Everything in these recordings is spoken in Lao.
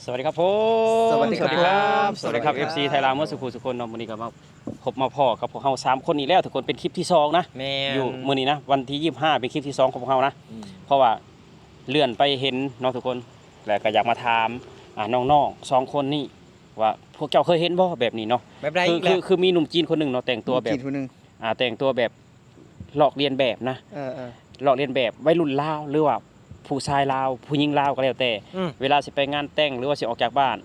ສະຫວັດດີຄັບຜົມ ສະຫວັດດີຄັບ ສະຫວັດດີຄັບ ສະຫວັດດີຄັບ ເອັຟຊີ ໄທລາວ ໝົດສູ່ຜູ້ສູ່ຄົນເນາະ. ມື້ນີ້ກໍມາພົບມາພໍ້ກັບພວກເຮົາສາມຄົນອີກແລ້ວທຸກຄົນ ເປັນຄລິບທີສອງນະ ແມ່ນ ຢູ່ມື້ນີ້ນະ ວັນທີຊາວຫ້າ ເປັນຄລິບທີສອງຂອງພວກເຮົານະ ອືມ ເພາະວ່າເລື່ອນໄປເຫັນເນາະທຸກຄົນ ແລ້ວກໍຢາກມາຖາມ ອ່າ ນ້ອງໆສອງຄົນນີ້ວ່າ ພວກເຈົ້າເຄີຍເຫັນບໍ່ແບບນີ້ເນາະ? ແບບໃດອີກແລ້ວ? ຄື ຄື ຄືມີໜຸ່ມຈີນຄົນໜຶ່ງເນາະ ແຕ່ງຕົວແບບ ໜຸ່ມຈີນຜູ້ໜຶ່ງ ອ່າ ແຕ່ງຕົວແບບ ລອກລຽນແບບນະ ເອີ ເອີ ລອກລຽນແບບໄວລຸ້ນລາວ ຫຼືວ່າຜູ້ຊາຍລາວ ຜູ້ຍິງລາວກໍແລ້ວແຕ່ ອືມ ເວລາຊິໄປງານແຕ່ງ ຫຼືວ່າຊິອອກຈາກບ້ານ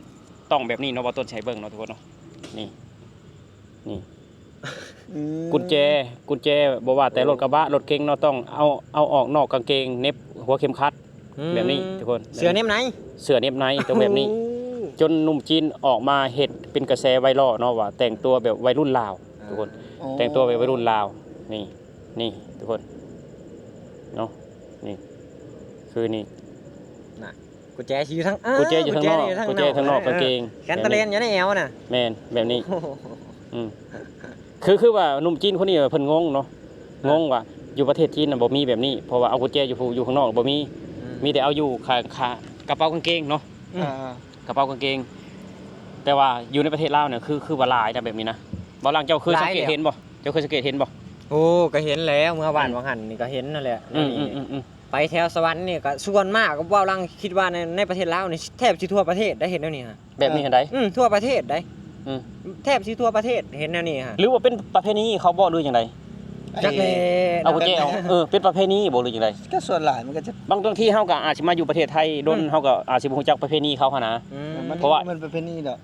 ຕ້ອງແບບນີ້ເນາະ. ບ່າວຕົ້ນຊິໃຫ້ເບິ່ງເນາະທຸກຄົນເນາະ ນີ້ ນີ້ ອືມ ກຸນແຈ ກຸນແຈ ບໍ່ວ່າແຕ່ລົດກະບະ ລົດເກັງເນາະ ຕ້ອງເອົາ ເອົາອອກນອກກາງເກງ ເໜັບຫົວເຂັມຂັດ ອືມ ແບບນີ້ທຸກຄົນ ເສື້ອເໜັບໃນ ເສື້ອເໜັບໃນ ຕ້ອງແບບນີ້ ໂອ້ ຈົນໜຸ່ມຈີນອອກມາເຮັດເປັນກະແສໄວຣັລເນາະ ວ່າແຕ່ງຕົວແບບໄວລຸ້ນລາວ ອ່າ ທຸກຄົນ ໂອ້ ແຕ່ງຕົວແບບໄວລຸ້ນລາວ ນີ້ ນີ້ທຸກຄົນເນາະ ນີ້ ຄືນີ້ ນະ ກຸນແຈຊິຢູ່ທາງ ເອີ ກຸນແຈຢູ່ທາງນອກ ກຸນແຈຢູ່ທາງນອກ ເອີ ກາງເກງ ແຂນຕະແລນຢູ່ໃນແອວນະ ແມ່ນ ແບບນີ້ ອືມ ຄື ຄືວ່າໜຸ່ມຈີນຄົນນີ້ເພິ່ນງົງເນາະ ອ່າ ງົງວ່າຢູ່ປະເທດຈີນນະບໍ່ມີແບບນີ້ ເພາະວ່າເອົາກຸນແຈຢູ່ ຢູ່ຂ້າງນອກບໍ່ມີ ອືມ ມີແຕ່ເອົາຢູ່ຂ້າງ ຂາ ກະເປົາກາງເກງເນາະ ອືມ ອ່າ ກະເປົາກາງເກງ ແຕ່ວ່າຢູ່ໃນປະເທດລາວນີ້ ຄື ຄືວ່າຫຼາຍນະແບບນີ້ນະ. ບ່າວຫຼັງ ເຈົ້າເຄີຍສັງເກດເຫັນບໍ່? ເຈົ້າເຄີຍສັງເກດເຫັນບໍ່? ໂອ້ ກໍເຫັນແລ້ວ ເມື່ອວານ ອືມ ວ່າງຫັ້ນນີ້ກໍເຫັນນັ້ນແຫຼະ ອືມ ນີ້ ອືມ ອືມ ອືມ ໄປແຖວສະຫວັນນີ້ກໍສ່ວນມາກ ເວົ້າຫຼັງ ຄິດວ່າໃນ ໃນປະເທດລາວນີ້ແທບຊິທົ່ວປະເທດໄດ໋ ເຫັນແນວນີ້ຫະ ແບບນີ້ຫັ້ນໃດ໋ ອືມ ທົ່ວປະເທດໄດ໋ ອືມ ແທບຊິທົ່ວປະເທດເຫັນແນວນີ້ຫະ ຫຼືວ່າເປັນປະເພນີເຂົາບໍ່ ຫຼືຈັ່ງໃດ? ຈັກແຫຼະ ເອົາກຸນແຈອອກ ເອີ ເປັນປະເພນີບໍ່ ຫຼືຈັ່ງໃດ? ກໍສ່ວນຫຼາຍມັນກໍຈະ ບາງ ບາງທີເຮົາກໍອາດຊິມາຢູ່ປະເທດໄທດົນ ອືມ ເຮົາກໍອາດຊິບໍ່ຮູ້ຈັກປະເພນີເຂົາຫັ້ນນະ ອືມ ເພາະວ່າມັນເປັນປະເພນີດອກ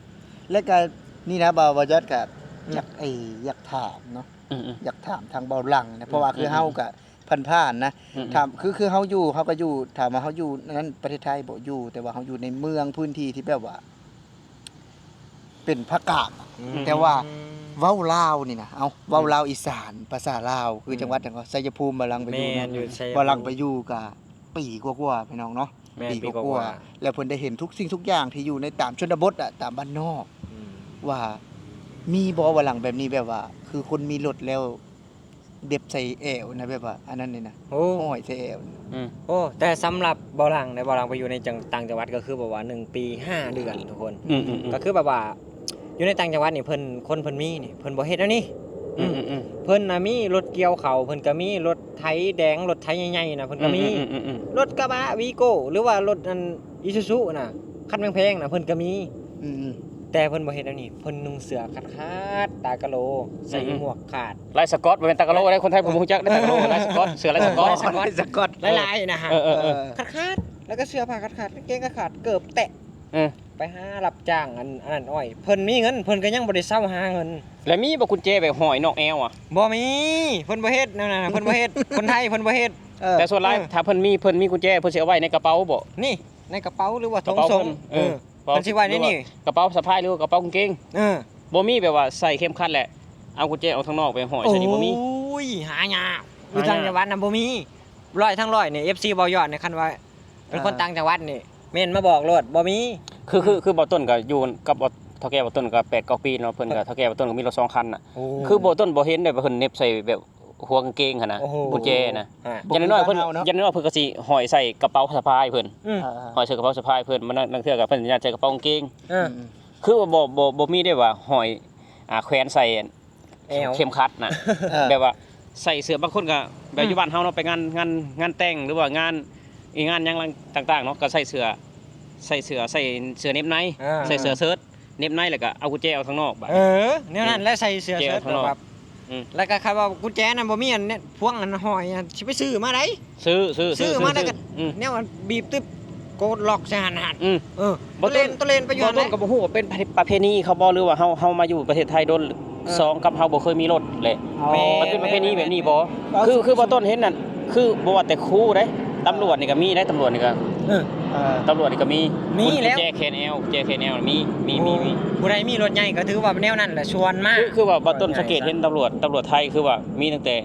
ແລະກະນີ້ນະ ບ່າວ ບ່າວຍອດກະ ອືມ ຢາກ ເອີຍ ຢາກຖາມເນາະ ອືມໆ ຢາກຖາມທາງບ່າວຫຼັງນະ ອືມ ເພາະວ່າຄື ອືມໆ ເຮົາກະຜ່ານໆນະ ອືມໆ ຖາມ ຄື ຄືເຮົາຢູ່ ເຮົາກະຢູ່ ຖາມວ່າເຮົາຢູ່ນັ້ນປະເທດໄທບໍ່? ຢູ່ ແຕ່ວ່າເຮົາຢູ່ໃນເມືອງພື້ນທີ່ທີ່ແບບວ່າເປັນພາກກາງ ອືມ ແຕ່ວ່າເວົ້າລາວນີ້ນະ ເອົ້າ ເວົ້າ ອືມ ລາວອີສານ ພາສາລາວ ຄື ອືມ ຈັງຫວັດຫຍັງກໍ ໄຊຍະພູມ ບ່າວຫຼັງໄປຢູ່ເນາະ ແມ່ນ ຢູ່ໄຊຍະພູມ ບ່າວຫຼັງໄປຢູ່ກະ ປີກວ່າໆ ພີ່ນ້ອງເນາະ ແມ່ນ ປີກວ່າໆ ແລ້ວເພິ່ນໄດ້ເຫັນທຸກສິ່ງທຸກຢ່າງທີ່ຢູ່ໃນຕາມຊົນນະບົດອະ ຕາມບ້ານນອກ ອືມ ວ່າມີບໍ່ ວ່າຫຼັງແບບນີ້ ແບບວ່າຄືຄົນມີລົດແລ້ວເດັບໃສ່ແອວນະ ແບບວ່າອັນນັ້ນນີ້ນະ ໂອ້ ຫ້ອຍໃສ່ແອວ ອືມ ໂອ້ ແຕ່ສຳລັບບ່າວຫຼັງໃດ ບ່າວຫຼັງໄປຢູ່ໃນຈັ່ງ ຕ່າງຈັງຫວັດ ກໍຄືແບບວ່າໜຶ່ງປີຫ້າເດືອນທຸກຄົນ ອືມໆໆ ກໍຄືແບບວ່າ ຢູ່ໃນຕ່າງຈັງຫວັດນີ້ ເພິ່ນ ຄົນເພິ່ນມີນີ້ ເພິ່ນບໍ່ເຮັດແນວນີ້ ອືມໆໆ ເພິ່ນນະມີລົດກ່ຽວເຂົ້າ ເພິ່ນກໍມີລົດໄຖແດງ ລົດໄຖໃຫຍ່ໆນະ ເພິ່ນກໍມີ ອືມໆໆໆໆ ລົດກະບະວີໂກ້ ຫຼືວ່າລົດອັນອີຊູຊູນະ ຄັນແພງໆນະ ເພິ່ນກໍມີ ອືມໆ ແຕ່ເພິ່ນບໍ່ເຮັດແນວນີ້ ເພິ່ນນຸ່ງເສື້ອຂາດໆ ຕາກະໂຫຼ ໃສ່ ອືມໆ ໝວກຂາດ ລາຍສະກອດ ບໍ່ແມ່ນຕາກະໂຫຼເດ້ ຄົນໄທບໍ່ຮູ້ຈັກເດ້ ຕາກະໂຫຼ ລາຍສະກອດ ເສື້ອລາຍສະກອດ ເອີ ລາຍສະກອດ ລາຍໆນະ ເອີໆໆ ຂາດໆ ແລ້ວກໍເສື້ອຜ້າຂາດໆ ກາງເກງກໍຂາດ ເກີບແຕະ ເອີ ໄປຫາຮັບຈ້າງອັນ ອັນນັ້ນອ້ອຍ ເພິ່ນມີເງິນ ເພິ່ນກໍຍັງບໍ່ໄດ້ເຊົາຫາເງິນ ແລ້ວມີບໍ່ກຸນແຈແບບຫ້ອຍນອກແອວອະ? ບໍ່ມີ ເພິ່ນບໍ່ເຮັດແນວນັ້ນ ເພິ່ນບໍ່ເຮັດ ຄົນໄທເພິ່ນບໍ່ເຮັດ ເອີ ແຕ່ສ່ວນຫຼາຍ ເອີ ຖ້າເພິ່ນມີ ເພິ່ນມີກຸນແຈ ເພິ່ນຊິເອົາໄວ້ໃນກະເປົາບໍ່? ນີ້ ໃນກະເປົາ ຫຼືວ່າຖົງສົ້ງ ກະເປົາເພິ່ນ ເອີ ເອີ ເພິ່ນຊິໄວ້ໃນນີ້ ກະເປົາສະພາຍ ຫຼືວ່າກະເປົາກາງເກງ ເອີ ບໍ່ມີແບບວ່າໃສ່ເຂັມຂັດແຫຼະ ເອົາກຸນແຈອອກທາງນອກໄປຫ້ອຍໃສ່ນີ້ ບໍ່ມີ ໂອ້ຍ ຫາຍາກ ຢູ່ຕ່າງຈັງຫວັດນະບໍ່ມີ ຮ້ອຍທັງຮ້ອຍນີ້ ເອັຟຊີ ບ່າວຍອດນີ້ ຄັນວ່າ ເປັນຄົນຕ່າງຈັງຫວັດນີ້ ເອີ ເມັ້ນມາບອກໂລດ ບໍ່ມີ ຄື ຄື ຄືບ່າວຕົ້ນກໍຢູ່ກັບເຖົ້າແກ່ບ່າວຕົ້ນກໍແປດເກົ້າປີເນາະ ເພິ່ນກໍ ເຖົ້າແກ່ບ່າວຕົ້ນກໍມີລົດສອງຄັນນະ ໂອ້ ຄືບ່າວຕົ້ນບໍ່ເຫັນເດ້ ເພິ່ນເໜັບໃສ່ແບບຫົວກາງເກງຫັ້ນນະ ໂອ້ໂຫ ກຸນແຈນະ ອ່າ ຢ່າງໜ້ອຍເພິ່ນ ຢ່າງໜ້ອຍເພິ່ນກໍຊິຫ້ອຍໃສ່ກະເປົາສະພາຍເພິ່ນ ອືມ ອ່າ ຫ້ອຍໃສ່ກະເປົາສະພາຍເພິ່ນ ບາງ ບາງເທື່ອກໍເພິ່ນຍັດໃສ່ກະເປົາກາງເກງ ເອີ ອືມ ຄືວ່າບໍ່ ບໍ່ ບໍ່ມີໄດ້ວ່າຫ້ອຍ ອ່າ ແຂວນໃສ່ ແອວ ເຂັມຂັດນະ ເອີ ແບບວ່າໃສ່ເສື້ອ ບາງຄົນກໍແບບ ອືມ ຢູ່ບ້ານເຮົາເນາະ ໄປງານ ງານ ງານແຕ່ງ ຫຼືວ່າງານ ອີງານຫຍັງຕ່າງໆເນາະ ກໍໃສ່ເສື້ອ ໃສ່ເສື້ອ ໃສ່ເສື້ອເໜັບໃນ ອ່າ ໃສ່ເສື້ອເຊີດເໜັບໃນ ແລ້ວກໍເອົາກຸນແຈອອກທາງນອກບາດ ເອີ ແນວນັ້ນແຫຼະ ໃສ່ເສື້ອເຊີດແບບ ອືມ ແລ້ວກໍຄັນວ່າກຸນແຈນັ້ນບໍ່ມີອັນພວງອັນຫ້ອຍ ຊິໄປຊື້ມາໃດ ຊື້ ຊື້ ຊື້ ຊື້ມາແລ້ວກໍ ອືມ ແນວອັນບີບຕຶບ ໂກດລັອກໃສ່ຫັ້ນ ອືມ ເອີ ບໍ່ ຕະເລນ ຕະເລນໄປຢູ່ຫັ້ນແຫຼະ ບໍ່ ກໍບໍ່ຮູ້ວ່າເປັນປະເພນີເຂົາບໍ່ ຫຼືວ່າເຮົາ ເຮົາມາຢູ່ປະເທດໄທດົນ ເອີ ສອງກັບເຮົາບໍ່ເຄີຍມີລົດແຫຼະ ແມ່ນ ມັນເປັນປະເພນີແບບນີ້ບໍ່? ຄື ຄືບໍ່ຕົ້ນເຫັນນັ້ນ ຄືບໍ່ວ່າແຕ່ຄູເດ້ ຕຳຫຼວດນີ້ກໍມີເດ້ ຕຳຫຼວດນີ້ກໍ ເອີ ເອີ ຕຳຫຼວດນີ້ກໍມີ ມີແລ້ວ ກຸນແຈແຂນແອວ ກຸນແຈແຂນແອວ ມີ ມີ ມີ ມີ ຜູ້ໃດມີລົດໃຫຍ່ກໍຖືວ່າແນວນັ້ນແຫຼະ ສ່ວນມາກ ຄື ຄືວ່າບໍ່ຕົ້ນສັງເກດເຫັນຕຳຫຼວດ ຕຳຫຼວດໄທ ຄືວ່າມີຕັ້ງແຕ່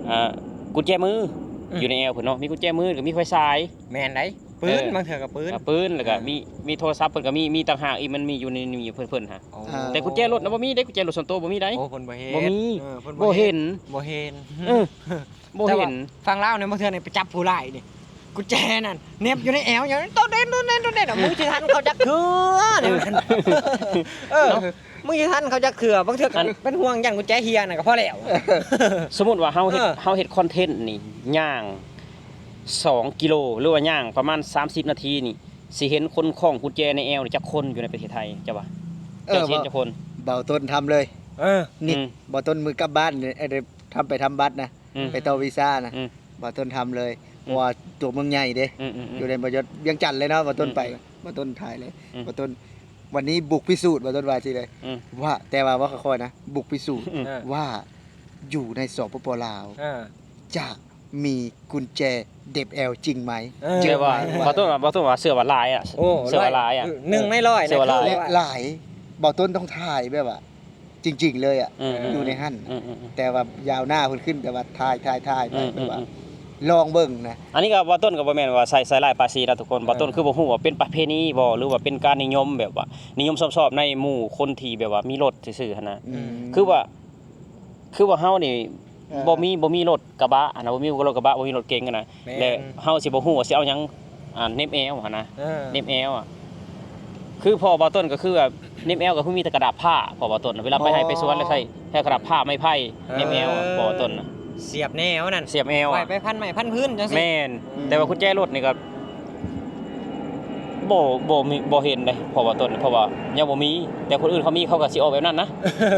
ອ່າ ກຸນແຈມື ອືມ ຢູ່ໃນແອວເພິ່ນເນາະ ມີກຸນແຈມື ແລ້ວກໍມີໄຟສາຍ ແມ່ນໃດ໋ ປືນ ເອີ ບາງເທື່ອກໍປືນ ອ່າ ປືນ ແລ້ວກໍ ອືມ ມີ ມີໂທລະສັບ ເພິ່ນກໍມີ ມີຕ່າງຫາກອີກ ມັນມີຢູ່ໃນນີ້ເພິ່ນ ເພິ່ນຫັ້ນ ໂອ້ ແຕ່ກຸນແຈລົດນະບໍ່ມີເດ້ ກຸນແຈລົດສ່ວນຕົວບໍ່ມີໃດ໋ ໂອ້ ເພິ່ນບໍ່ເຫັນ ບໍ່ມີ ເອີ ເພິ່ນບໍ່ເຫັນ ບໍ່ເຫັນ ບໍ່ເຫັນ ແຕ່ວ່າຝັ່ງລາວນີ້ບາງເທື່ອນີ້ໄປຈັບຜູ້ຮ້າຍນີ້ ກຸນແຈນັ້ນແໜບຢູ່ໃນແອວ ຫຍັງໂຕເດັ່ນ ໂຕເດັ່ນ ໂຕເດັ່ນ ມຶງຊິທັນເຂົາຈັກເທື່ອ ແນວນັ້ນ ເອີ ເນາະ ມຶງຊິທັນເຂົາຈັກເທື່ອ ບາງເທື່ອກໍ ອັນ ເປັນຫ່ວງຢ້ານກຸນແຈເຮ່ຍນັ້ນກໍພໍແລ້ວ. ສົມມຸດວ່າເຮົາເຮັດ ເອີ ເຮົາເຮັດຄອນເທັນນີ້ ຍ່າງສອງກິໂລ ຫຼືວ່າຍ່າງປະມານສາມສິບນາທີນີ້ ຊິເຫັນຄົນຄ້ອງກຸນແຈໃນແອວນີ້ຈັກຄົນຢູ່ໃນປະເທດໄທ ເຈົ້າວ່າ? ເອີ ເຈົ້າຊິເຫັນຈັກຄົນ? ເບົາຕົ້ນທຳເລີຍ ເອີ ນີ້ ອືມ ເບົາຕົ້ນມື້ກັບບ້ານນີ້ ເອີ ທຳໄປທຳບັດນະ ອືມ ໄປຕໍ່ວີຊານະ ອືມ ເບົາຕົ້ນທຳເລີຍ ອືມ ເພາະວ່າຕົວເມືອງໃຫຍ່ເດ້ ອືມໆໆ ຢູ່ໃນ ບໍ່ຢອດ ວຽງຈັນເລີຍເນາະ ເບົາຕົ້ນໄປ ອືມໆ ເບົາຕົ້ນຖ່າຍເລີຍ ອືມ ເບົາຕົ້ນ ວັນນີ້ບຸກພິສູດ ເບົາຕົ້ນວ່າຊີ້ເລີຍ ອືມ ວ່າ ແຕ່ວ່າເວົ້າຄ່ອຍໆນະ ບຸກພິສູດ ອືມ ວ່າຢູ່ໃນ ສປປ ລາວ ເອີ ຈະມີກຸນແຈເດັບແອວຈິງໄໝ? ເອີ ເຈີໄໝ? ແຕ່ວ່າເບົາຕົ້ນວ່າ ເບົາຕົ້ນວ່າເຊື່ອວ່າຫຼາຍອະ ໂອ້ ເຊື່ອວ່າຫຼາຍອະ ໜຶ່ງໃນຮ້ອຍ ເຊື່ອວ່າຫຼາຍ ແລະຫຼາຍ ເບົາຕົ້ນຕ້ອງຖ່າຍແບບວ່າ ຈິງໆເລີຍອະ ອືມໆໆ ຢູ່ໃນຫັ້ນ ອືມໆໆ ແຕ່ວ່າຍາວໜ້າເພິ່ນຂຶ້ນ ແຕ່ວ່າຖ່າຍໆໆໄປ ອືມໆໆ ແບບວ່າລອງເບິ່ງນະ. ອັນນີ້ກໍເບົາຕົ້ນກໍບໍ່ແມ່ນວ່າໃສ່ ໃສ່ຮ້າຍປ້າຍສີນະທຸກຄົນ ເອີ ເບົາຕົ້ນຄືບໍ່ຮູ້ວ່າເປັນປະເພນີບໍ່ ຫຼືວ່າເປັນການນິຍົມແບບວ່ານິຍົມຊອບໆໃນໝູ່ຄົນທີ່ແບບວ່າມີລົດຊື່ໆຫັ້ນນະ ອືມ ຄືວ່າ ຄືວ່າເຮົານີ້ ເອີ ບໍ່ມີ ບໍ່ມີລົດກະບະຫັ້ນນະ ບໍ່ມີລົດກະບະ ບໍ່ມີລົດເກັງຫັ້ນນະ ແມ່ນ ແລະເຮົາຊິບໍ່ຮູ້ວ່າຊິເອົາຫຍັງ ອ່າ ເໜັບແອວຫັ້ນນະ ເອີ ເໜັບແອວອະ ຄືພໍ່ເບົາຕົ້ນກໍຄືແບບເໜັບແອວກໍຄືມີແຕ່ກະດາດຜ້າ ພໍ່ເບົາຕົ້ນ ເວລາໄປໄຮ່ໄປສວນແລ້ວໃຊ້ ໃຊ້ກະດາດຜ້າໄມ້ໄຜ່ ເອີ ເໜັບແອວອະ ພໍ່ເບົາຕົ້ນນະ ສຽບແນວນັ້ນ ສຽບແອວອະ ໄວ້ໄປພັນໄມ້ພັນພື້ນຈັ່ງຊີ້ ແມ່ນ ອືມ ແຕ່ວ່າກຸນແຈລົດນີ້ກໍ ບໍ່ ບໍ່ມີ ບໍ່ເຫັນເດ້ພໍ່ເບົາຕົ້ນ ເພາະວ່າຍັງບໍ່ມີ ແຕ່ຄົນອື່ນເຂົາມີ ເຂົາກໍຊິອອກແບບນັ້ນນະ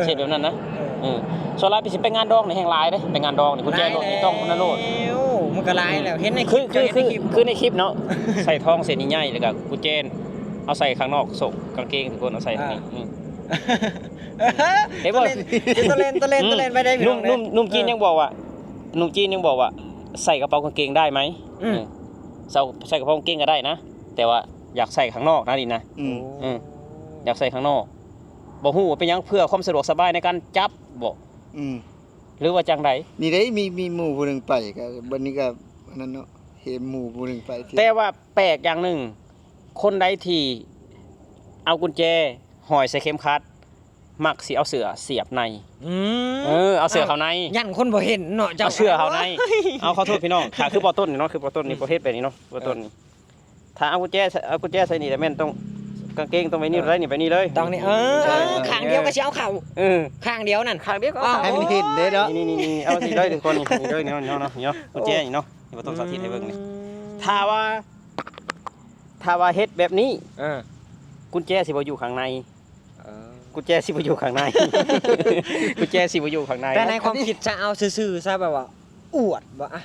ເຮັດແບບນັ້ນນະ ເອີ ເອີ ສ່ວນຫຼາຍໄປ ຊິໄປງານດອງນີ້ແຮ່ງຫຼາຍເດ້ ໄປງານດອງນີ້ ກຸນແຈລົດນີ້ຕ້ອງນັ້ນໂລດ ໂອ້ ມັນກໍຫຼາຍແລ້ວ ເຫັນໃນຄລິບ ຄື ຄື ຄືໃນຄລິບເນາະ ໃສ່ທອງເສັ້ນໃຫຍ່ໆ ແລ້ວກໍກຸນແຈເອົາໃສ່ຂ້າງນອກ ໂສ້ກາງເກງ ທຸກຄົນເອົາໃສ່ນີ້ ອ່າ ອືມ ເຫັນບໍ່? ຕະເລນ ຕະເລນ ຕະເລນ ອືມ ຕະເລນໄປໄດ້ ພີ່ນ້ອງເດີ ໜຸ່ມ ໜຸ່ມ ໜຸ່ມຈີນ ເອີ ຍັງບອກວ່າ ໜຸ່ມຈີນຍັງບອກວ່າ ໃສ່ກະເປົາກາງເກງໄດ້ໄໝ? ອືມ ເອີ ໃສ່ ໃສ່ກະເປົາກາງເກງກໍໄດ້ນະ ແຕ່ວ່າຢາກໃສ່ຂ້າງນອກນະນີ້ນະ ອືມ ໂອ້ ເອີ ຢາກໃສ່ຂ້າງນອກ ບໍ່ຮູ້ວ່າເປັນຫຍັງ ເພື່ອຄວາມສະດວກສະບາຍໃນການຈັບບໍ? ອືມ ຫຼືວ່າຈັ່ງໃດ? ນີ້ເດ້ ມີ ມີໝູ່ຜູ້ໜຶ່ງໄປ ກໍບັດນີ້ກໍອັນນັ້ນເນາະ ເຫັນໝູ່ຜູ້ໜຶ່ງໄປ ແຕ່ວ່າແປກຢ່າງໜຶ່ງ ຄົນໃດທີ່ເອົາກຸນແຈຫ້ອຍໃສ່ເຂັມຂັດ ມັກຊິເອົາເສື້ອສຽບໃນ ອືມ ເອີ ເອົາເສື້ອເຂົ້າໃນ ຢ້ານຄົນບໍ່ເຫັນເນາະ ເຈົ້າ ເອົາເສື້ອເຂົ້າໃນ ເອົາ ຂໍໂທດພີ່ນ້ອງ ຖ້າຄືບໍ່ຕົ້ນນີ້ເນາະ ຄືບໍ່ຕົ້ນນີ້ ອືມ ບໍ່ເຮັດແບບນີ້ເນາະ ບໍ່ຕົ້ນນີ້ ເອີ ຖ້າເອົາກຸນແຈ ເອົາກຸນແຈໃສ່ນີ້ແລ້ວແມ່ນຕ້ອງ ກາງເກງຕ້ອງໄປນີ້ ເອີ ໄດ້ນີ້ ໄປນີ້ເລີຍ ຕ້ອງນີ້ ເອີ ເອີ ຂ້າງດຽວກໍຊິເອົາເຂົ້າ ເອີ ຂ້າງດຽວນັ້ນ ຂ້າງດຽວກໍເອົາເຂົ້າ ໃຫ້ມັນເຫັນເດ້ເນາະ ນີ້ໆໆ ເອົານີ້ເລີຍ ທຸກຄົນ ນີ້ເລີຍ ນີ້ເນາະ ນີ້ເນາະ ກຸນແຈນີ້ເນາະ ນີ້ບໍ່ຕ້ອງສາທິດໃຫ້ເບິ່ງນີ້ ອືມ ຖ້າວ່າ ຖ້າວ່າເຮັດແບບນີ້ ເອີ ກຸນແຈຊິບໍ່ຢູ່ຂ້າງໃນ ເອີ ກຸນແຈຊິບໍ່ຢູ່ຂ້າງໃນ ກຸນແຈຊິບໍ່ຢູ່ຂ້າງໃນ ແຕ່ໃນຄວາມຄິດຊະ ເອົາຊື່ໆຊະ ແບບວ່າອວດບໍ່? ອະ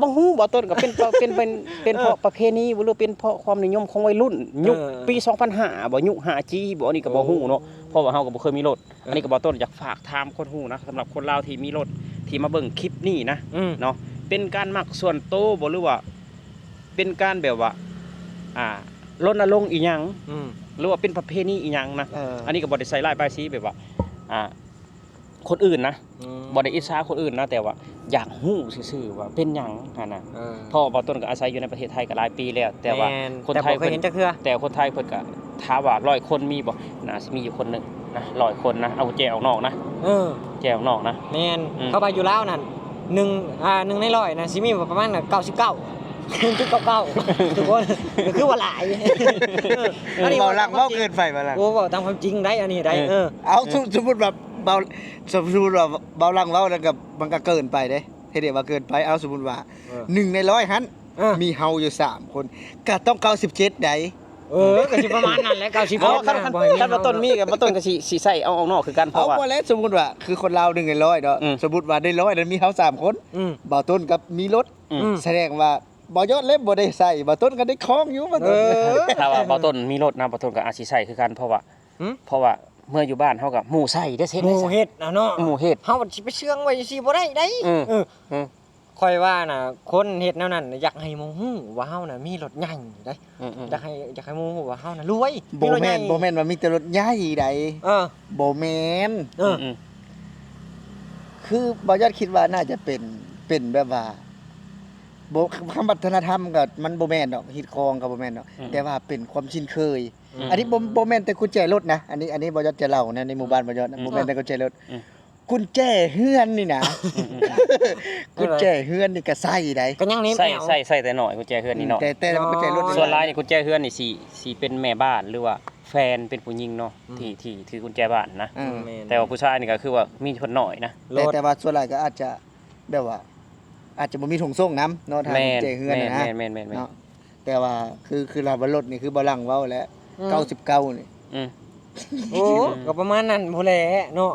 ບໍ່ຮູ້ ເບົາຕົ້ນກໍເປັນ ເປັນ ເປັນ ເປັນເພາະ ເອີ ປະເພນີບໍ່ ຫຼືເປັນເພາະຄວາມນິຍົມຂອງໄວລຸ້ນ ເອີ ຍຸກປີສອງພັນຫ້າບໍ່ ຍຸກຫ້າຈີບໍ່ ອັນນີ້ກໍບໍ່ຮູ້ເນາະ ເອີ ເພາະວ່າເຮົາກໍບໍ່ເຄີຍມີລົດ ເອີ ອັນນີ້ກໍເບົາຕົ້ນຢາກຝາກຖາມຄົນຮູ້ນະ ສຳລັບຄົນລາວທີ່ມີລົດ ທີ່ມາເບິ່ງຄລິບນີ້ນະ ອືມ ເນາະ ເປັນການມັກສ່ວນໂຕບໍ່ ຫຼືວ່າ ເປັນການແບບວ່າ ອ່າ ລົນນະລົງອີ່ຫຍັງ ອືມ ຫຼືວ່າເປັນປະເພນີອີ່ຫຍັງນະ ເອີ ອັນນີ້ກໍບໍ່ໄດ້ໃສ່ຮ້າຍປ້າຍສີແບບວ່າ ອ່າ ຄົນອື່ນນະ ອືມ ບໍ່ໄດ້ອິດສາຄົນອື່ນນະ ແຕ່ວ່າຢາກຮູ້ຊື່ໆວ່າເປັນຫຍັງຫັ້ນນະ ເອີ ເພາະວ່າເບົາຕົ້ນກໍອາໄສຢູ່ໃນປະເທດໄທກໍຫຼາຍປີແລ້ວ ແຕ່ວ່າ ແມ່ນ ຄົນໄທ ແຕ່ບໍ່ເຄີຍເຫັນຈັກເທື່ອ ແຕ່ຄົນໄທເພິ່ນກໍ ຖ້າວ່າຮ້ອຍຄົນມີບໍ່? ໜ້າຊິມີຢູ່ຄົນໜຶ່ງນະ ຮ້ອຍຄົນນະ ເອົາແຈອອກນອກນະ ເອີ ແຈອອກນອກນະ ແມ່ນ ອືມ ເຂົ້າໄປຢູ່ລາວນັ້ນ ໜຶ່ງ ອ່າ ໜຶ່ງໃນຮ້ອຍນະ ຊິມີປະມານເກົ້າສິບເກົ້າ ໜຶ່ງຈຸດເກົ້າເກົ້າ ທຸກຄົນ ກໍຄືວ່າຫຼາຍ ເອີ ອັນນີ້ເວົ້າຫຼັງເວົ້າເກີນໄປ ເວົ້າຫຼັງ ໂອ້ ເວົ້າຕາມຄວາມຈິງໄດ໋ ອັນນີ້ໄດ໋ ເອີ ເອີ ເອົາ ສົມມຸດວ່າເບົາ ສົມມຸດວ່າເບົາຫຼັງເວົ້ານັ້ນກໍ ມັນກໍເກີນໄປເດ້ ເຮັດໃຫ້ວ່າເກີນໄປ ເອົາ ສົມມຸດວ່າ ເອີ ໜຶ່ງໃນຮ້ອຍຫັ້ນ ເອີ ມີເຮົາຢູ່ສາມຄົນ ກໍຕ້ອງເກົ້າສິບເຈັດໃດ໋ ເອີ ກໍຊິປະມານນັ້ນແຫຼະ ເກົ້າສິບ ເອົາ ຄັນ ຄັນ ຄັນວ່າຕົ້ນມີກໍ ວ່າຕົ້ນກໍຊິ ຊິໃສ່ເອົາອອກນອກຄືກັນ ເພາະວ່າ ເອົາບໍ່ແລ້ວ ສົມມຸດວ່າ ຄືຄົນລາວໜຶ່ງໃນຮ້ອຍເນາະ ອືມ ສົມມຸດວ່າໃນຮ້ອຍນັ້ນມີເຮົາສາມຄົນ ອືມ ບ່າວຕົ້ນກໍມີລົດ ອືມ ສະແດງວ່າບ່າວຍອດເລັບບໍ່ໄດ້ໃສ່ ບ່າວຕົ້ນກໍໄດ້ຄອງຢູ່ ບ່າວຕົ້ນ ເອີ ຖ້າວ່າບ່າວຕົ້ນມີລົດນະ ບ່າວຕົ້ນກໍອາດຊິໃສ່ຄືກັນ ເພາະວ່າ ຫື? ເພາະວ່າເມື່ອຢູ່ບ້ານເຮົາກໍໝູ່ໃສ່ເດ້ ເຮັດ ໝູ່ເຮັດນະເນາະ ໝູ່ເຮັດ ເຮົາຊິໄປເຊື່ອງໄວ້ຈັ່ງຊີ້ບໍ່ໄດ້ໃດ໋ ອືມ ເອີ ອືມ ຂ້ອຍວ່ານະ ຄົນເຮັດແນວນັ້ນນະ ຢາກໃຫ້ໝູ່ຮູ້ວ່າເຮົານະມີລົດໃຫຍ່ໃດ໋ ອືມໆ ຢາກໃຫ້ ຢາກໃຫ້ໝູ່ຮູ້ວ່າເຮົານະລວຍ ບໍ່ແມ່ນ ມີລົດໃຫຍ່ ບໍ່ແມ່ນວ່າມີແຕ່ລົດໃຫຍ່ໃດ໋ ເອີ ບໍ່ແມ່ນ ເອີ ອືມ ຄືບ່າວຍອດຄິດວ່າໜ້າຈະເປັນ ເປັນແບບວ່າ ບໍ່ ຄຳວັດທະນະທຳກໍມັນບໍ່ແມ່ນດອກ ຮີດຄອງກໍບໍ່ແມ່ນດອກ ອືມ ແຕ່ວ່າເປັນຄວາມຊິນເຄີຍ ອືມ ອັນນີ້ບໍ່ ບໍ່ແມ່ນແຕ່ກຸນແຈລົດນະ ອັນນີ້ ອັນນີ້ບ່າວຍອດຈະເລົ່ານະ ໃນໝູ່ບ້ານບ່າວຍອດນະ ອືມ ບໍ່ແມ່ນແຕ່ກຸນແຈລົດ ອືມ ກຸນແຈເຮືອນນີ້ນະ ອືມໆ ກຸນແຈເຮືອນນີ້ກໍໃຊ້ໄດ໋ ກໍຍັງເນັບ ໃຊ້ ແອວ ໃຊ້ ໃຊ້ແຕ່ນ້ອຍ ກຸນແຈເຮືອນນີ້ເນາະ ອືມ ແຕ່ ແຕ່ວ່າກຸນແຈລົດນີ້ ສ່ວນຫຼາຍນີ້ກຸນແຈເຮືອນນີ້ຊິ ຊິເປັນແມ່ບ້ານ ຫຼືວ່າແຟນເປັນຜູ້ຍິງເນາະ ອືມ ທີ່ ທີ່ຖືກຸນແຈບ້ານນະ ເອີ ແມ່ນ ແຕ່ວ່າຜູ້ຊາຍນີ້ກໍຄືວ່າມີສ່ວນໜ້ອຍນະ ແຕ່ ແຕ່ວ່າສ່ວນຫຼາຍກໍອາດຈະແບບວ່າ ອາດຈະບໍ່ມີຖົງໂສ້ງນຳເນາະ ຖ້າ ແມ່ນ ກຸນແຈເຮືອນນະ ແມ່ນໆໆໆ ເນາະ ແຕ່ວ່າຄື ຄືລາວວ່າລົດນີ້ ຄືບ່າວຫຼັງເວົ້າແຫຼະ ອືມ ເກົ້າສິບເກົ້ານີ້ ອືມ ໂອ້ ອືມ ກໍປະມານນັ້ນພຸ້ນແຫຼະເນາະ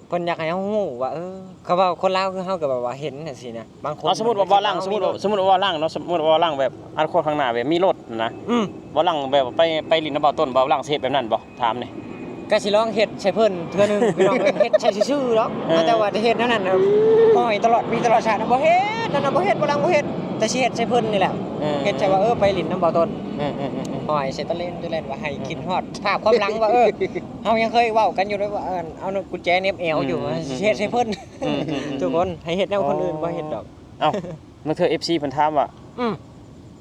ເພິ່ນຢາກໃຫ້ເຮົາຮູ້ວ່າ ເອີ ເຂົາເວົ້າຄົນລາວຄືເຮົາກໍແບບວ່າເຫັນຈັ່ງຊີ້ນະ ບາງຄົນ ເອົາ ສົມມຸດວ່າບ່າວຫຼັງ ສົມມຸດວ່າ ສົມມຸດວ່າບ່າວຫຼັງເນາະ ສົມມຸດວ່າບ່າວຫຼັງແບບອານາຄົດຂ້າງໜ້າແບບມີລົດນະ ອືມ ບ່າວຫຼັງແບບໄປ ໄປຫຼິ້ນນຳບ່າວຕົ້ນ ບ່າວຫຼັງຊິເຮັດແບບນັ້ນບໍ່? ຖາມແດ່ ກະຊິລອງເຮັດໃສ່ເພິ່ນເທື່ອໜຶ່ງ ພີ່ນ້ອງເອີຍ ເຮັດໃສ່ຊື່ໆດອກ ເອີ ແຕ່ວ່າຈະເຮັດແນວນັ້ນ ເອີ ຫ້ອຍຕະຫຼອດ ມີຕະຫຼອດຊາດ ບໍ່ເຮັດ ນັ້ນນະບໍ່ເຮັດ ບໍ່ຫຼັງບໍ່ເຮັດ ແຕ່ຊິເຮັດໃສ່ເພິ່ນນີ້ແຫຼະ ເອີ ເຮັດໃສ່ວ່າ ເອີ ໄປຫຼິ້ນນຳບ່າວຕົ້ນ ເອີ ເອີ ເອີ ເອີ ຫ້ອຍໃສ່ຕະເລນຕະແລນ ວ່າໃຫ້ ເອີ ຄິດຮອດພາບຄວາມຫຼັງວ່າ ເອີ ເຮົາຍັງເຄີຍເວົ້າກັນຢູ່ເດ້ວ່າ ເອີ ເອົາກຸນແຈເນັບແອວຢູ່ ອືມ ຊິເຮັດໃສ່ເພິ່ນ ອືມ ອືມ ອືມ ທຸກຄົນ ໃຫ້ເຮັດແນວຄົນອື່ນບໍ່ເຮັດດອກ ເອົ້າ ລາງເທື່ອເອັຟຊີເພິ່ນຖາມວ່າ ອືມ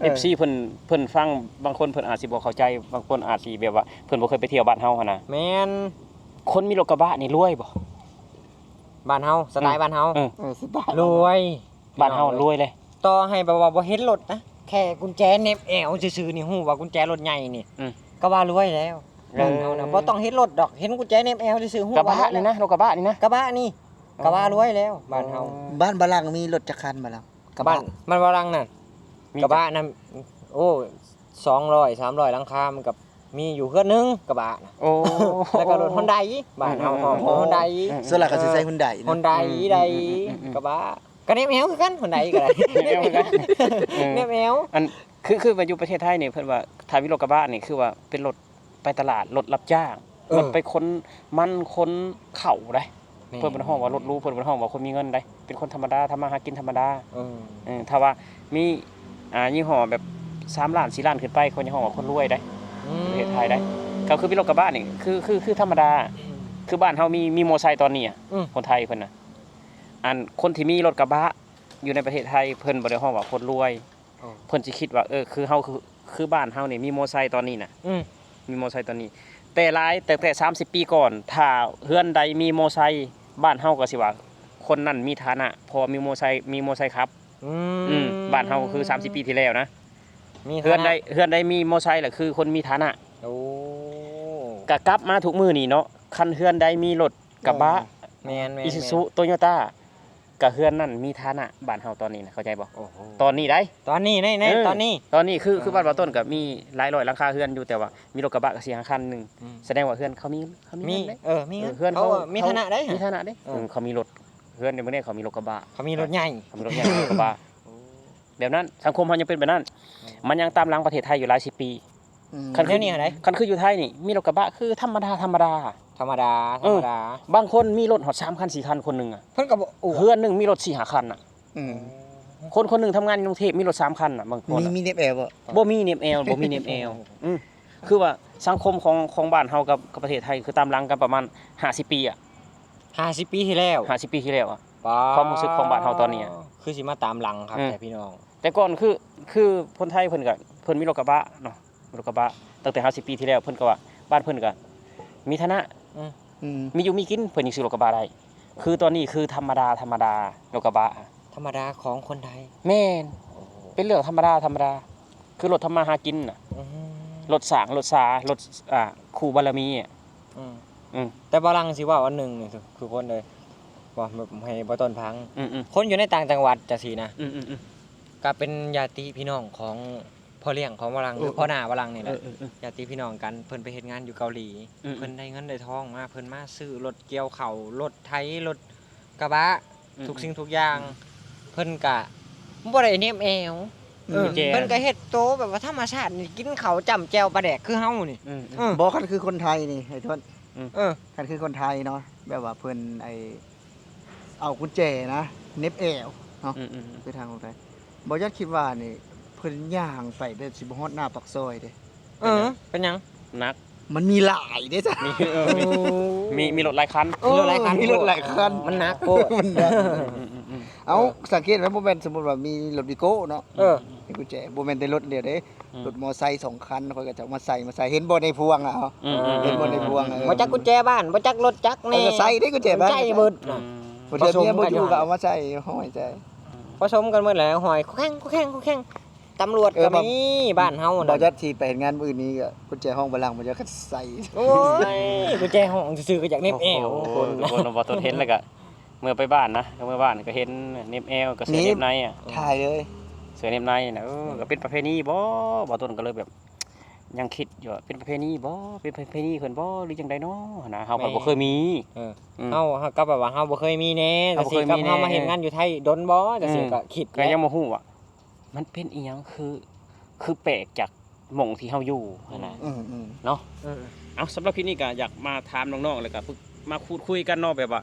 ເອີ ເອັຟຊີເພິ່ນ ເພິ່ນຟັງ ບາງຄົນເພິ່ນອາດຊິບໍ່ເຂົ້າໃຈ ບາງຄົນອາດຊິແບບວ່າ ເພິ່ນບໍ່ເຄີຍໄປທ່ຽວບ້ານເຮົາຫັ້ນນະ ແມ່ນ ຄົນມີລົດກະບະນີ້ລວຍບໍ່? ບ້ານເຮົາ ສະໄຕ ອືມ ບ້ານເຮົາ ເອີ ເອີ ສະໄຕ ລວຍ ບ້ານເຮົາລວຍເລີຍ ຕໍ່ໃຫ້ແບບວ່າບໍ່ເຫັນລົດນະ ແຄ່ກຸນແຈເນັບແອວຊື່ໆນີ້ ຮູ້ວ່າກຸນແຈລົດໃຫຍ່ນີ້ ອືມ ກໍວ່າລວຍແລ້ວ ເອີ ບ້ານເຮົານະ ບໍ່ຕ້ອງເຫັນລົດດອກ ເຫັນກຸນແຈເນັບແອວຊື່ໆ ຮູ້ວ່າລວຍແລ້ວ ກະບະນີ້ນະ ລົດກະບະນີ້ນະ ກະບະນີ້ ອໍ ກໍວ່າລວຍແລ້ວ ບ້ານເຮົາ ບ້ານບ່າວຫຼັງມີລົດຈັກຄັນ ບ່າວຫຼັງ? ກະບະ ບ້ານ ບ້ານບ່າວຫຼັງນະ ມີ ກະບະນະ ໂອ້ ສອງຮ້ອຍ ສາມຮ້ອຍຫຼັງຄາ ມັນກໍມີຢູ່ເຮືອນໜຶ່ງກະບະນະ ໂອ້ ແລ້ວກໍລົດຮອນໄດ ບ້ານເຮົາ ອືມໆໆ ຮອນໄດ ເອີໆ ສ່ວນຫຼາຍກໍຊິໃຊ້ຮອນໄດນະ ຮອນໄດ ອືມໆໆໆໆ ໄດ ອືມໆໆໆ ກະບະ ກໍເນັບແອວຄືກັນ ຮອນໄດກໍໄດ້ ເນັບແອວຄືກັນ ເອີ ເນັບແອວ ອັນ ຄື ຄືມາຢູ່ປະເທດໄທນີ້ ເພິ່ນວ່າຖ້າມີລົດກະບະນີ້ ຄືວ່າເປັນລົດ ໄປຕະຫຼາດ ລົດຮັບຈ້າງ ເອີ ລົດໄປຂົນມັນຂົນເຂົ້າໄດ໋ ແມ່ນ ເພິ່ນບໍ່ໄດ້ຮ້ອງວ່າລົດຫຼູ ເພິ່ນບໍ່ໄດ້ຮ້ອງວ່າຄົນມີເງິນໃດ໋ ເປັນຄົນທຳມະດາ ທຳມາຫາກິນທຳມະດາ ເອີ ເອີ ຖ້າວ່າມີ ອ່າ ຍີ່ຫໍ້ແບບສາມລ້ານ ສີ່ລ້ານຂຶ້ນໄປ ເຂົາຍັງຮ້ອງວ່າຄົນລວຍໃດ໋ ອືມ ປະເທດໄທໃດ໋ ກໍຄືມີລົດກະບະນີ້ ຄື ຄື ຄືທຳມະດາ ອືມ ຄືບ້ານເຮົາມີ ມີມໍໄຊຕອນນີ້ ອືມ ຄົນໄທເພິ່ນນະ ອັນຄົນທີ່ມີລົດກະບະຢູ່ໃນປະເທດໄທ ເພິ່ນບໍ່ໄດ້ຮ້ອງວ່າຄົນລວຍ ອໍ ເພິ່ນຊິຄິດວ່າ ເອີ ຄືເຮົາ ຄື ຄືບ້ານເຮົານີ້ມີມໍໄຊຕອນນີ້ນະ ອືມ ມີມໍໄຊຕອນນີ້ ແຕ່ຫຼາຍ ແຕ່ ແຕ່ສາມສິບປີກ່ອນ ຖ້າເຮືອນໃດມີມໍໄຊ ບ້ານເຮົາກໍຊິວ່າຄົນນັ້ນມີຖານະ ເພາະມີມໍໄຊ ມີມໍໄຊຂັບ ອືມ ອືມ ບ້ານເຮົາຄືສາມສິບປີທີ່ແລ້ວນະ ມີຖານະ ເຮືອນໃດ ເຮືອນໃດມີມໍໄຊລະຄືຄົນມີຖານະ ໂອ້ ກະກັບມາທຸກມື້ນີ້ເນາະ ຄັນເຮືອນໃດມີລົດກະບະ ເອີ ແມ່ນໆໆ ອີຊູຊູ ໂຕໂຍຕ້າ ກະເຮືອນນັ້ນມີຖານະ ບ້ານເຮົາຕອນນີ້ນະ ເຂົ້າໃຈບໍ່? ໂອ້ໂຫ ຕອນນີ້ໃດ໋ ຕອນນີ້ ໃນ ໃນ ເອີ ຕອນນີ້ ຕອນນີ້ຄື ເອີ ຄືບ້ານບ່າວຕົ້ນກໍມີຫຼາຍຮ້ອຍຫຼັງຄາເຮືອນຢູ່ ແຕ່ວ່າມີລົດກະບະກໍສີ່ຫ້າຄັນໜຶ່ງ ອືມ ສະແດງວ່າເຮືອນເຂົາມີ ເຂົາມີ ມີ ເງິນໃດ໋ ເອີ ມີເງິນ ເອີ ເຮືອນເຂົາ ເຂົາມີຖານະໃດ໋ ມີຖານະເດ້ ເອີ ເອີ ເຂົາມີລົດ ເຮືອນໃນເມືອງນີ້ເຂົາມີລົດກະບະ ເຂົາມີລົດໃຫຍ່ ເຂົາມີລົດໃຫຍ່ ລົດກະບະ ໂອ້ ແບບນັ້ນ ສັງຄົມເຮົາຍັງເປັນແບບນັ້ນ ອືມ ມັນຍັງຕາມຫຼັງປະເທດໄທຢູ່ຫຼາຍສິບປີ ອືມ ຄັນຄື ແນວນີ້ຫັ້ນໃດ ຄັນຄືຢູ່ໄທນີ້ ມີລົດກະບະຄືທຳມະດາ ທຳມະດາ ທຳມະດາ ເອີ ທຳມະດາ ບາງຄົນມີລົດຮອດສາມຄັນ ສີ່ຄັນ ຄົນໜຶ່ງອະ ເພິ່ນກໍບໍ່ ໂອ້ ເຮືອນໜຶ່ງມີລົດສີ່ຫ້າຄັນນະ ອືມ ຄົນຄົນໜຶ່ງທຳງານຢູ່ກຸງເທບ ມີລົດສາມຄັນນະ ບາງຄົນ ມີ ນະ ມີເນັບແອວບໍ່? ບໍ່ມີເນັບແອວ ບໍ່ມີເນັບແອວ ອືມ ຄືວ່າສັງຄົມຂອງ ຂອງບ້ານເຮົາກັບ ກັບປະເທດໄທ ຄືຕາມຫຼັງກັນປະມານຫ້າສິບປີອະ ຫ້າສິບປີທີ່ແລ້ວ ຫ້າສິບປີທີ່ແລ້ວອະ ປາ ຄວາມຮູ້ສຶກຂອງບ້ານເຮົາຕອນນີ້ອະ ຄືຊິມາຕາມຫຼັງຄັກ ອືມ ແທ້ພີ່ນ້ອງ ແຕ່ກ່ອນຄື ຄືຄົນໄທເພິ່ນກະ ເພິ່ນມີລົດກະບະເນາະ ລົດກະບະ ຕັ້ງແຕ່ຫ້າສິບປີທີ່ແລ້ວ ເພິ່ນກໍວ່າບ້ານເພິ່ນກະມີຖານະ ອືມ ອືມ ມີຢູ່ມີກິນ ເພິ່ນຍັງຊື້ລົດກະບະໄດ້ ຄືຕອນນີ້ຄືທຳມະດາ ທຳມະດາ ລົດກະບະ ທຳມະດາຂອງຄົນໄທ ແມ່ນ ໂອ້ໂຫ ເປັນເລື່ອງທຳມະດາ ທຳມະດາ ຄືລົດທຳມາຫາກິນນະ ອືມ ລົດສ້າງ ລົດສາ ລົດ ອ່າ ຄູ່ບາລະມີ ອືມ ອືມ ແຕ່ບ່າວຫຼັງຊິເວົ້າອັນໜຶ່ງນີ້ ທຸກຄົນເອີຍ ເວົ້າໃຫ້ບ່າວຕົ້ນຟັງ ອືມໆ ຄົນຢູ່ໃນຕ່າງຈັງຫວັດຈັ່ງຊີ້ນະ ອືມໆໆ ກໍເປັນຍາດຕິພີ່ນ້ອງຂອງພໍ່ລ້ຽງຂອງບ່າວຫຼັງ ເອີ ຫຼືພໍ່ນ້າບ່າວຫຼັງນີ້ແຫຼະ ເອີໆໆ ຍາດຕິພີ່ນ້ອງກັນ ເພິ່ນໄປເຮັດງານຢູ່ເກົາຫຼີ ອືມໆ ເພິ່ນໄດ້ເງິນໄດ້ທອງມາ ເພິ່ນມາຊື້ລົດກ່ຽວເຂົ້າ ລົດໄຖ ລົດກະບະ ອືມໆ ທຸກສິ່ງທຸກຢ່າງ ອືມ ເພິ່ນກະບໍ່ໄດ້ເນັບແອວ ອືມ ເອີ ແມ່ນ ເພິ່ນກໍເຮັດໂຕແບບວ່າທຳມະຊາດນີ້ ກິນເຂົ້າຈ້ຳແຈ່ວປາແດກຄືເຮົານີ້ ອືມໆ ເອີ ບໍ່ ຄັນຄືຄົນໄທນີ້ ໄອ້ທົນ ອືມ ເອີ ຄັນຄືຄົນໄທເນາະ ແບບວ່າເພິ່ນ ໄອ້ ເອົາກຸນແຈນະ ເນັບແອວເນາະ ອືມໆໆ ຄືທາງຄົນໄທ ບໍ່ຢາກຄິດວ່ານີ້ ເພິ່ນຍ່າງໄປແບບຊິບໍ່ຮອດໜ້າປາກຊອຍເດ້ ເອີ ເປັນຫຍັງ? ໜັກ ມັນມີຫຼາຍເດ້ຈ້ະ ມີ ເອີ ມີ ໂອ້ ມີ ມີລົດຫຼາຍຄັນ ເອີ ມີລົດຫຼາຍຄັນ ມີລົດຫຼາຍຄັນ ມັນໜັກໂພດ ມັນໜັກ ອືມໆໆ ເອົາ ເອີ ສັງເກດໄວ້ ບໍ່ແມ່ນສົມມຸດວ່າມີລົດວີໂກ້ເນາະ ເອີ ກຸນແຈ ບໍ່ແມ່ນແຕ່ລົດດຽວເດ້ ອືມ ລົດມໍໄຊສອງຄັນ ຂ້ອຍກໍຈະເອົາມາໃສ່ ມາໃສ່ ເຫັນບໍ່ໃນພວງອະ ອືມໆໆໆ ເຫັນບໍ່ໃນພວງ ອືມ ເອີ ບໍ່ຈັກກຸນແຈບ້ານ ບໍ່ຈັກລົດຈັກແນ່ ເອີ ໃສ່ເດ້ກຸນແຈບ້ານ ໃສ່ເບິດ ອືມ ບາງເທື່ອເມຍບໍ່ຢູ່ກໍເອົາມາໃສ່ ຫ້ອຍໃສ່ ປະສົມກັນໝົດແຫຼະ ຫ້ອຍ ຄຸແຂ້ງ ຄຸແຂ້ງ ຄຸແຂ້ງ ຕຳຫຼວດກໍມີ ເອີ ບ້ານເຮົາ ບໍ່ຈັກຊິໄປເຮັດງານມື້ອື່ນນີ້ກໍກຸນແຈຫ້ອງບານຫຼັງ ບໍ່ຈັກກໍໃສ່ ໂອ້ຍ ກຸນແຈຫ້ອງຊື່ໆ ກໍຢາກເໜັບແອວ ໂອ້ໂຫ ຄົນ ທຸກຄົນ ບໍ່ຕົນເຫັນແລ້ວກໍ ເມື່ອໄປບ້ານນະ ເມື່ອບ້ານກໍເຫັນເໜັບແອວ ກໍເສື້ອເໜັບໃນອະ ຖ່າຍເລີຍ ເສື້ອເໜັບໃນນະ ເອີ ກໍເປັນປະເພນີບໍ? ບ່າວຕົ້ນກໍເລີຍແບບ ຍັງຄິດຢູ່ວ່າເປັນປະເພນີບໍ? ເປັນປະເພນີເພິ່ນບໍ ຫຼືຈັ່ງໃດນໍຫັ້ນນະ ເຮົາກໍບໍ່ເຄີຍມີ ເອີ ອືມ ເຮົາ ເຮົາກໍແບບວ່າເຮົາບໍ່ເຄີຍມີແນ່ ເຮົາບໍ່ເຄີຍມີແນ່ ຈັ່ງຊີ້ ເຮົາມາເຮັດງານຢູ່ໄທດົນບໍ? ຈັ່ງຊີ້ ອືມ ກໍຄິດ ກໍຍັງບໍ່ຮູ້ວ່າ ມັນເປັນອີ່ຫຍັງ ຄື ຄືແປກຈາກ ໝ່ອງທີ່ເຮົາຢູ່ຫັ້ນນະ ອືມ ອືມ ເນາະ ອືມ ເອົາ ສຳລັບຄລິບນີ້ກໍຢາກມາຖາມນ້ອງໆ ແລ້ວກໍປຶກ ມາພູດຄຸຍກັນເນາະ ແບບວ່າ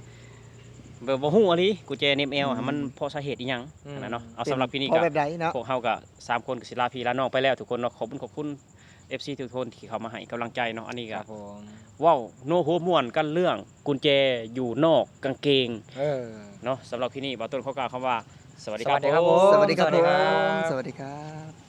ແບບບໍ່ຮູ້ອີ່ຫຼີ ກຸນແຈເໜັບແອວ ອືມ ມັນເພາະສາເຫດອີ່ຫຍັງ ອືມ ຫັ້ນນະເນາະ ເອົາ ເປັນ ສຳລັບຄລິບນີ້ ເພາະ ກໍ ແບບໃດເນາະ ພວກເຮົາກໍສາມຄົນກໍຊິລາພີ່ລານ້ອງໄປແລ້ວທຸກຄົນເນາະ ຂອບຄຸນ ຂອບຄຸນ ເອັຟຊີ ທຸກຄົນທີ່ເຂົ້າມາໃຫ້ກຳລັງໃຈເນາະ ອັນນີ້ກໍ ເວົ້າຫົວມ່ວນກັນເລື່ອງກຸນແຈຢູ່ນອກກາງເກງ ເອີ ເນາະ ສຳລັບຄລິບນີ້ ບ່າວຕົ້ນຂໍກ່າວຄຳວ່າ ສະຫວັດດີຄັບ ສະຫວັດດີຄັບ ສະຫວັດດີຄັບ ສະຫວັດດີຄັບ ສະຫວັດດີຄັບ.